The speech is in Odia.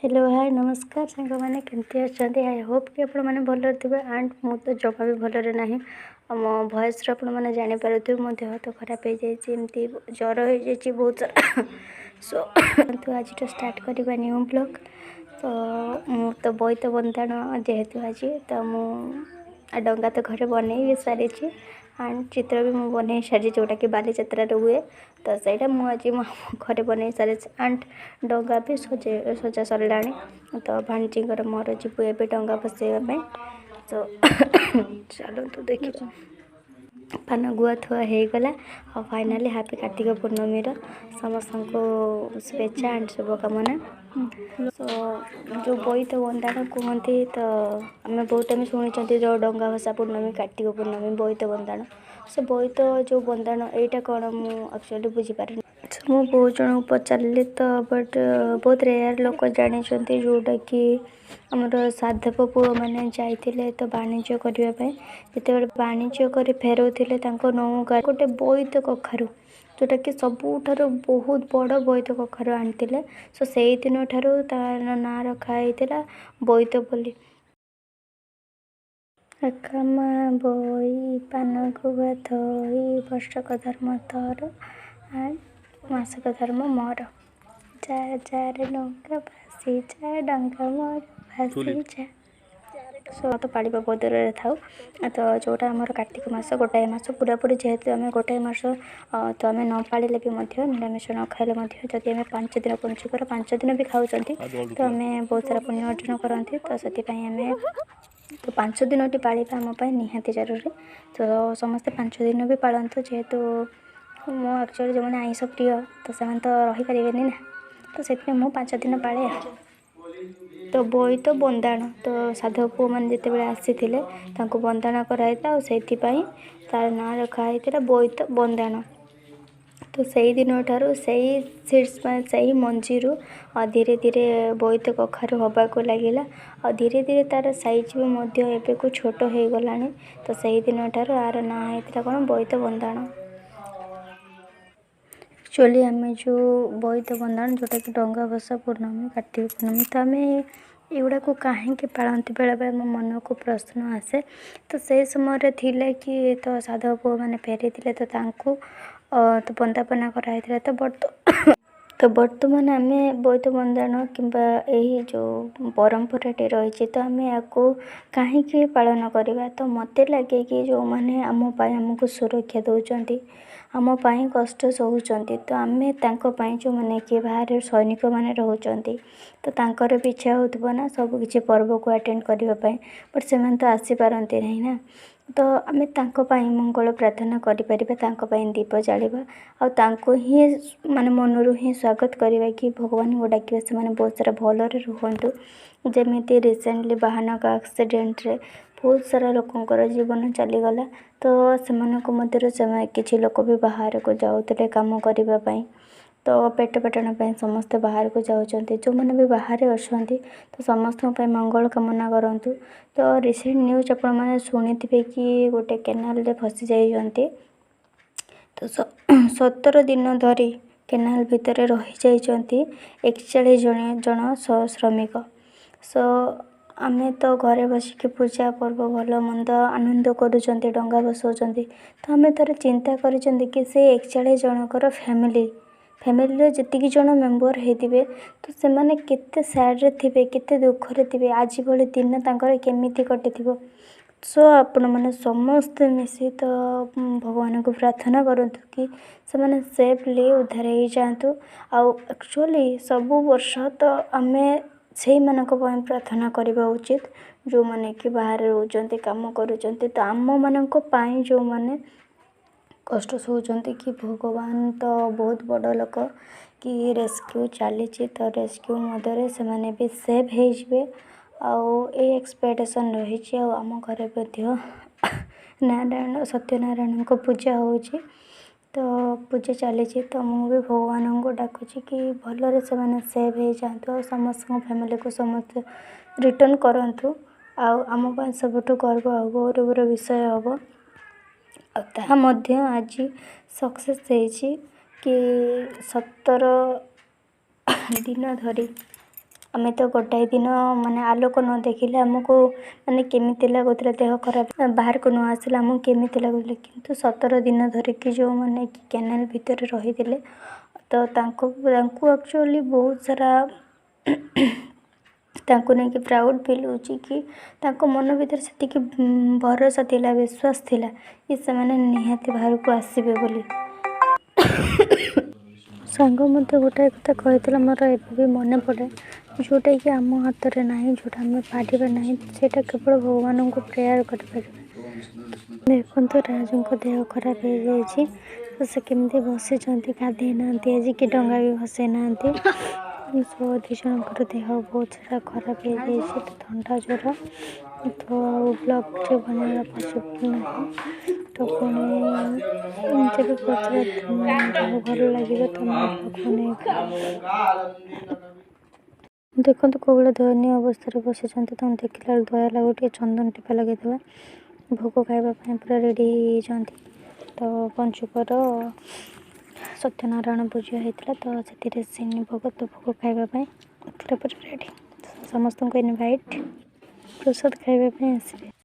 ହ୍ୟାଲୋ, ହାଏ, ନମସ୍କାର ସାଙ୍ଗମାନେ। କେମିତି ଅଛନ୍ତି? I Hope କି ଆପଣମାନେ ଭଲରେ ଥିବେ। ଆଣ୍ଡ ମୁଁ ତ ଜମା ବି ଭଲରେ ନାହିଁ। ଆଉ ମୋ ଭଏସ୍ରୁ ଆପଣମାନେ ଜାଣିପାରୁଥିବେ, ମୋ ଦେହ ତ ଖରାପ ହେଇଯାଇଛି, ଏମିତି ଜ୍ୱର ହେଇଯାଇଛି ବହୁତ ସାରା। ସୋ ଆଜିଠୁ ଷ୍ଟାର୍ଟ କରିବା ନ୍ୟୁ ବ୍ଲଗ୍। ତ ମୁଁ ତ ବୋଇତ ବନ୍ଦାଣ ଯେହେତୁ ଆଜି, ତ ମୁଁ ଡଙ୍ଗା ତ ଘରେ ବନେଇ ବି ସାରିଛି ଆଣ୍ଡ ଚିତ୍ର ବି ମୁଁ ବନେଇ ସାରିଛି, ଯେଉଁଟାକି ବାଲିଯାତ୍ରାରେ ହୁଏ। ତ ସେଇଟା ମୁଁ ଆଜି ମୋ ଘରେ ବନେଇ ସାରିଛି ଆଣ୍ଡ ଡଙ୍ଗା ବି ସଜା ସରିଲାଣି। ତ ଭାଣିଜୀଙ୍କର ମୋର ଯିବୁ ଏବେ ଡଙ୍ଗା ଭସେଇବା ପାଇଁ। ତ ଚାଲନ୍ତୁ ଦେଖିବା। ପାନ ଗୁଆ ଥୁଆ ହେଇଗଲା। ଆଉ ଫାଇନାଲି ହାପି କାର୍ତ୍ତିକ ପୂର୍ଣ୍ଣମୀର ସମସ୍ତଙ୍କୁ ଶୁଭେଚ୍ଛା ଆଣ୍ଡ ଶୁଭକାମନା। ସୋ ଯେଉଁ ବୋଇତ ବନ୍ଦାଣ କୁହନ୍ତି, ତ ଆମେ ବହୁତ ଟାଇମ୍ ଶୁଣିଛନ୍ତି, ଯେଉଁ ଡଙ୍ଗା ଭସା ପୂର୍ଣ୍ଣମୀ, କାର୍ତ୍ତିକ ପୂର୍ଣ୍ଣମୀ, ବୋଇତ ବନ୍ଦାଣ। ସେ ବୋଇତ ଯେଉଁ ବନ୍ଦାଣ, ଏଇଟା କ'ଣ ମୁଁ ଆକ୍ଚୁଆଲି ବୁଝିପାରେନି। ମୁଁ ବହୁତ ଜଣଙ୍କୁ ପଚାରିଲି ତ, ବଟ୍ ବହୁତ ରେୟାର୍ ଲୋକ ଜାଣିଛନ୍ତି, ଯେଉଁଟାକି ଆମର ସାଧବ ପୁଅମାନେ ଯାଇଥିଲେ ତ ବାଣିଜ୍ୟ କରିବା ପାଇଁ। ଯେତେବେଳେ ବାଣିଜ୍ୟ କରି ଫେରୁଥିଲେ, ତାଙ୍କ ନୌକା ଗୋଟେ ବୋଇତ କଖାରୁ, ଯେଉଁଟାକି ସବୁଠାରୁ ବହୁତ ବଡ଼ ବୋଇତ କଖାରୁ ଆଣିଥିଲେ। ସୋ ସେଇ ଦିନଠାରୁ ତାର ନାଁ ରଖା ହେଇଥିଲା ବୋଇତ ବୋଲି। ଅଖା ବୋଇ ପାନ ଗୁଆ ଥୋଇ, ବର୍ଷକ ଧର୍ମ ତୋର ଆଣ୍ଡ ମାସକ ଧର୍ମ ମୋର, ଯା ଯାରେ ନୌକା ଭାସି ଯା, ଡଙ୍ଗା ମୋର ଭାସି ଯା। ସୋ ତ ପାଳିବା ବହୁତ ଦୂରରେ ଥାଉ। ତ ଯେଉଁଟା ଆମର କାର୍ତ୍ତିକ ମାସ, ଗୋଟାଏ ମାସ ପୁରାପୁରି, ଯେହେତୁ ଆମେ ଗୋଟାଏ ମାସ ତ ଆମେ ନ ପାଳିଲେ ବି ମଧ୍ୟ, ନିରାମିଷ ନ ଖାଇଲେ ମଧ୍ୟ, ଯଦି ଆମେ 5 ଦିନ ପଞ୍ଚୁକର 5 ଦିନ ବି ଖାଉଛନ୍ତି, ତ ଆମେ ବହୁତ ସାରା ପୁଣ୍ୟ ଅର୍ଜନ କରନ୍ତି। ତ ସେଥିପାଇଁ ଆମେ ତ 5 ଦିନଟି ପାଳିବା ଆମ ପାଇଁ ନିହାତି ଜରୁରୀ। ତ ସମସ୍ତେ 5 ଦିନ ବି ପାଳନ୍ତୁ। ଯେହେତୁ ମୁଁ ଆକ୍ଚୁଆଲି ଯେଉଁମାନେ ଆଇଁଷ ପ୍ରିୟ, ତ ସେମାନେ ତ ରହିପାରିବେନି ନା, ତ ସେଥିପାଇଁ ମୁଁ 5 ଦିନ ପାଳେ। ତ ବୋଇତ ବନ୍ଦାଣ, ତ ସାଧବ ପୁଅମାନେ ଯେତେବେଳେ ଆସିଥିଲେ, ତାଙ୍କୁ ବନ୍ଦାଣ କରାହେଇଥିଲା ଆଉ ସେଇଥିପାଇଁ ତାର ନାଁ ରଖା ହେଇଥିଲା ବୋଇତ ବନ୍ଦାଣ। ତ ସେଇ ଦିନଠାରୁ ସେଇ ସିଡ଼୍ସ, ମାନେ ସେଇ ମଞ୍ଜିରୁ ଧୀରେ ଧୀରେ ବୋଇତ କଖାରୁ ହେବାକୁ ଲାଗିଲା ଆଉ ଧୀରେ ଧୀରେ ତା'ର ସାଇଜ୍ ବି ମଧ୍ୟ ଏବେକୁ ଛୋଟ ହେଇଗଲାଣି। ତ ସେଇ ଦିନଠାରୁ ୟାର ନାଁ ହେଇଥିଲା କ'ଣ? ବୋଇତ ବନ୍ଦାଣ। ଆକ୍ଚୁଆଲି ଆମେ ଯେଉଁ ବୋଇତ ବନ୍ଦାଣ, ଯେଉଁଟାକି ଡଙ୍ଗା ଭସା ପୂର୍ଣ୍ଣମୀ, କାର୍ତ୍ତିକ ପୂର୍ଣ୍ଣମୀ, ତ ଆମେ ଏଗୁଡ଼ାକୁ କାହିଁକି ପାଳନ୍ତି, ବେଳେବେଳେ ମୋ ମନକୁ ପ୍ରଶ୍ନ ଆସେ। ତ ସେଇ ସମୟରେ ଥିଲା କି ତ ସାଧବ ପୁଅମାନେ ଫେରିଥିଲେ, ତ ତାଙ୍କୁ ତ ବନ୍ଦାପନା କରାହେଇଥିଲା। ତ ବର୍ତ୍ତମାନ ଆମେ ବୋଇତ ବନ୍ଦାଣ କିମ୍ବା ଏହି ଯେଉଁ ପରମ୍ପରାଟି ରହିଛି, ତ ଆମେ ୟାକୁ କାହିଁକି ପାଳନ କରିବା? ତ ମୋତେ ଲାଗେ କି ଯେଉଁମାନେ ଆମ ପାଇଁ, ଆମକୁ ସୁରକ୍ଷା ଦେଉଛନ୍ତି, ଆମ ପାଇଁ କଷ୍ଟ ସହୁଛନ୍ତି, ତ ଆମେ ତାଙ୍କ ପାଇଁ, ଯେଉଁମାନେ କି ବାହାରେ ସୈନିକମାନେ ରହୁଛନ୍ତି, ତ ତାଙ୍କର ବି ଇଚ୍ଛା ହେଉଥିବ ନା ସବୁକିଛି ପର୍ବକୁ ଆଟେଣ୍ଡ କରିବା ପାଇଁ, ବଟ୍ ସେମାନେ ତ ଆସିପାରନ୍ତି ନାହିଁ ନା। ତ ଆମେ ତାଙ୍କ ପାଇଁ ମଙ୍ଗଳ ପ୍ରାର୍ଥନା କରିପାରିବା, ତାଙ୍କ ପାଇଁ ଦୀପ ଜାଳିବା ଆଉ ତାଙ୍କୁ ହିଁ ମାନେ ମନରୁ ହିଁ ସ୍ୱାଗତ କରିବା କି ଭଗବାନଙ୍କୁ ଡାକିବା, ସେମାନେ ବହୁତ ସାରା ଭଲରେ ରୁହନ୍ତୁ। ଯେମିତି ରିସେଣ୍ଟଲି ବାହାନଗା ଆକ୍ସିଡେଣ୍ଟରେ ବହୁତ ସାରା ଲୋକଙ୍କର ଜୀବନ ଚାଲିଗଲା। ତ ସେମାନଙ୍କ ମଧ୍ୟରୁ ସେମାନେ କିଛି ଲୋକ ବି ବାହାରକୁ ଯାଉଥିଲେ କାମ କରିବା ପାଇଁ। ତ ପେଟ ପାଟଣା ପାଇଁ ସମସ୍ତେ ବାହାରକୁ ଯାଉଛନ୍ତି। ଯେଉଁମାନେ ବି ବାହାରେ ଅଛନ୍ତି, ତ ସମସ୍ତଙ୍କ ପାଇଁ ମଙ୍ଗଳ କାମନା କରନ୍ତୁ। ତ ରିସେଣ୍ଟ ନ୍ୟୁଜ୍ ଆପଣମାନେ ଶୁଣିଥିବେ କି ଗୋଟେ କେନାଲରେ ଫସି ଯାଇଛନ୍ତି। ତ 17 ଦିନ ଧରି କେନାଲ ଭିତରେ ରହିଯାଇଛନ୍ତି 41 ଜଣ ଶ୍ରମିକ। ସୋ ଆମେ ତ ଘରେ ବସିକି ପୂଜା ପର୍ବ, ଭଲ ମନ୍ଦ ଆନନ୍ଦ କରୁଛନ୍ତି, ଡଙ୍ଗା ଭସାଉଛନ୍ତି। ତ ଆମେ ଥରେ ଚିନ୍ତା କରିଛନ୍ତି କି ସେ 41 ଜଣଙ୍କର ଫ୍ୟାମିଲିର ଯେତିକି ଜଣ ମେମ୍ବର ହେଇଥିବେ, ତ ସେମାନେ କେତେ ସ୍ୟାଡ଼ରେ ଥିବେ, କେତେ ଦୁଃଖରେ ଥିବେ, ଆଜି ଭଳି ଦିନ ତାଙ୍କର କେମିତି କଟିଥିବ? ସୋ ଆପଣମାନେ ସମସ୍ତେ ମିଶି ତ ଭଗବାନଙ୍କୁ ପ୍ରାର୍ଥନା କରନ୍ତୁ କି ସେମାନେ ସେଫଲି ଉଦ୍ଧାର ହେଇଯାଆନ୍ତୁ। ଆଉ ଆକ୍ଚୁଆଲି ସବୁ ବର୍ଷ ତ ଆମେ ସେଇମାନଙ୍କ ପାଇଁ ପ୍ରାର୍ଥନା କରିବା ଉଚିତ, ଯେଉଁମାନେ କି ବାହାରେ ରହୁଛନ୍ତି, କାମ କରୁଛନ୍ତି, ତ ଆମମାନଙ୍କ ପାଇଁ ଯେଉଁମାନେ କଷ୍ଟ ସହୁଛନ୍ତି, କି ଭଗବାନ ତ ବହୁତ ବଡ଼ ଲୋକ କି ରେସ୍କ୍ୟୁ ଚାଲିଛି, ତ ରେସ୍କ୍ୟୁ ମଧ୍ୟରେ ସେମାନେ ବି ସେଫ୍ ହେଇଯିବେ ଆଉ ଏଇ ଏକ୍ସପେକ୍ଟେସନ୍ ରହିଛି। ଆଉ ଆମ ଘରେ ମଧ୍ୟ ନାରାୟଣ, ସତ୍ୟନାରାୟଣଙ୍କ ପୂଜା ହେଉଛି, ତ ପୂଜା ଚାଲିଛି। ତ ମୁଁ ବି ଭଗବାନଙ୍କୁ ଡାକୁଛି କି ଭଲରେ ସେମାନେ ସେଫ୍ ହେଇଯାଆନ୍ତୁ ଆଉ ସମସ୍ତଙ୍କ ଫ୍ୟାମିଲିକୁ ସମସ୍ତେ ରିଟର୍ଣ୍ଣ କରନ୍ତୁ। ଆଉ ଆମ ପାଇଁ ସବୁଠୁ ଗର୍ବ ଆଉ ଗୌରବର ବିଷୟ ହେବ। ଆଉ ତାହା ମଧ୍ୟ ଆଜି ସକ୍ସେସ୍ ହେଇଛି କି 17 ଦିନ ଧରି ଆମେ ତ ଗୋଟାଏ ଦିନ ମାନେ ଆଲୋକ ନ ଦେଖିଲେ ଆମକୁ ମାନେ କେମିତି ଲାଗୁଥିଲା, ଦେହ ଖରାପ, ବାହାରକୁ ନ ଆସିଲେ ଆମକୁ କେମିତି ଲାଗୁଥିଲା। କିନ୍ତୁ 17 ଦିନ ଧରିକି ଯେଉଁମାନେ କି କେନାଲ ଭିତରେ ରହିଥିଲେ, ତ ତାଙ୍କୁ ଆକ୍ଚୁଆଲି ବହୁତ ସାରା ତାଙ୍କୁ ନେଇକି ପ୍ରାଉଡ଼୍ ଫିଲ୍ ହେଉଛି କି ତାଙ୍କ ମନ ଭିତରେ ସେତିକି ଭରସା ଥିଲା, ବିଶ୍ୱାସ ଥିଲା କି ସେମାନେ ନିହାତି ବାହାରକୁ ଆସିବେ ବୋଲି। ସାଙ୍ଗ ମୋତେ ଗୋଟାଏ କଥା କହିଥିଲା, ମୋର ଏବେ ବି ମନେ ପଡ଼େ, ଯେଉଁଟାକି ଆମ ହାତରେ ନାହିଁ, ଯେଉଁଟା ଆମେ ପାରିବା ନାହିଁ, ସେଇଟା କେବଳ ଭଗବାନଙ୍କୁ ପ୍ରେୟାର୍ କରିପାରିବା। ଦେଖନ୍ତୁ, ରାଜୁଙ୍କ ଦେହ ଖରାପ ହେଇଯାଇଛି ତ ସେ କେମିତି ବସିଛନ୍ତି। ଗାଧେଇ ନାହାନ୍ତି ଆଜି କି ଡଙ୍ଗା ବି ଭସେଇ ନାହାନ୍ତି। ସୋ ଦୁଇ ଜଣଙ୍କର ଦେହ ବହୁତ ସାରା ଖରାପ ହେଇଯାଇଛି ତ, ଥଣ୍ଡା ଜ୍ୱର ତ, ଆଉ ବ୍ଲଗ୍ଟେ ବନେଇବା ପସିବଲ୍ ନାହିଁ। ତ ପୁଣି ଯେବେ ବହୁତ ଦେହ ଭଲ ଲାଗିବ ତ ଆମେ ବ୍ଲଗ୍ ବନେଇବା। ଦେଖନ୍ତୁ, କେଉଁ ଭଳିଆ ଦୟନୀୟ ଅବସ୍ଥାରେ ବସିଛନ୍ତି। ତାଙ୍କୁ ଦେଖିଲା ବେଳକୁ ଦୟା ଲାଗୁଛି। ଟିକେ ଚନ୍ଦନ ଟିପା ଲଗେଇଦେବା। ଭୋଗ ଖାଇବା ପାଇଁ ପୁରା ରେଡ଼ି ହେଇଯାଇଛନ୍ତି। ତ ପଞ୍ଚୁକର ସତ୍ୟନାରାୟଣ ପୂଜା ହେଇଥିଲା, ତ ସେଥିରେ ସିନି ଭୋଗ, ତ ଭୋଗ ଖାଇବା ପାଇଁ ପୁରାପୁରି ରେଡ଼ି। ସମସ୍ତଙ୍କୁ ଇନଭାଇଟ୍, ପ୍ରସାଦ ଖାଇବା ପାଇଁ ଆସିବେ।